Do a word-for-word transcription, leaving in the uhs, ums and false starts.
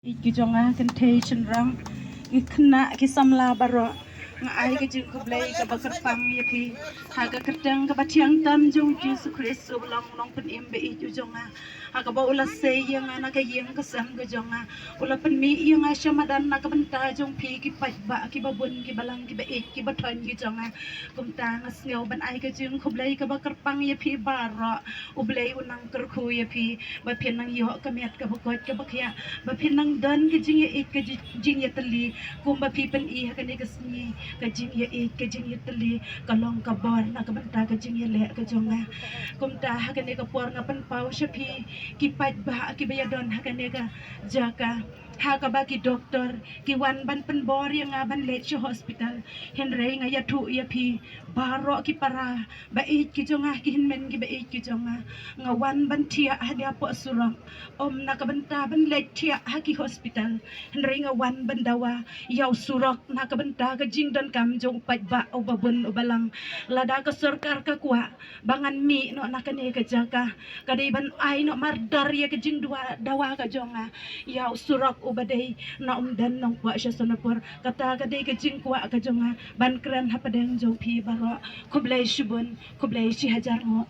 Ki jong nga kynthei shynrang, ki khynnah ki samla baroh, nga ai ka jingkhublei kaba kyrpang ïa phi ha ka kyrteng kaba thiang tam jong Jisu Khrist uba long Nongpynim ba ïeit u jong nga, ha kaba u la sei ïa nga na ka ïing ka sem ka jong nga, u la pynmih ïa nga sha madan na ka bynta jong phi ki paidbah kiba bun kiba lang kiba ïeit kiba thoiñ ki jong nga. Kumta nga sngew ban ai ka jingkhublei kaba kyrpang ïa phi baroh. U Blei u nang kyrkhu ïa phi ba phin nang ïoh ka met kaba koit kaba khiah, ba phin nang don ka jingïaieit ka ji-, jingïatylli. Kumba phi pyni ha kane ka sngi, ka jingïaieit ka jingïatylli ka long ka bor na ka bynta ka jingïaleh ka jong nga. Kumta ha kane ka por nga pynpaw sha phi ki paidbah kiba ïadon ha kane ka jaka, ha kaba ki doktor ki wan ban pynbor ïa nga ban leit sha hospital. Hynrei nga ïathuh ïa phi baroh ki para ba ïeit ki jong nga, ki hynmen kiba ïeit ki jong nga, nga wan ban thiah hangne hapoh surok, ym na ka bynta ban leit thiah ha ki hospital. Hynrei nga wan ban dawa ïa u surok na ka bynta ka jingdonkam jong u paidbah uba bun uba lang. Lada ka sorkar ka kwah ba ngan mih noh na kane ka jaka, ka dei ban ai noh mardor ïa ka jingdawa, dawa ka jong nga ïa u surok uba dei na Umden Nongpoh sha Sonapur. Kata ka dei ka jingkwah ka jong nga ban kren hapdeng jong phi baroh. Khublei shibun, khublei shihajar nguh.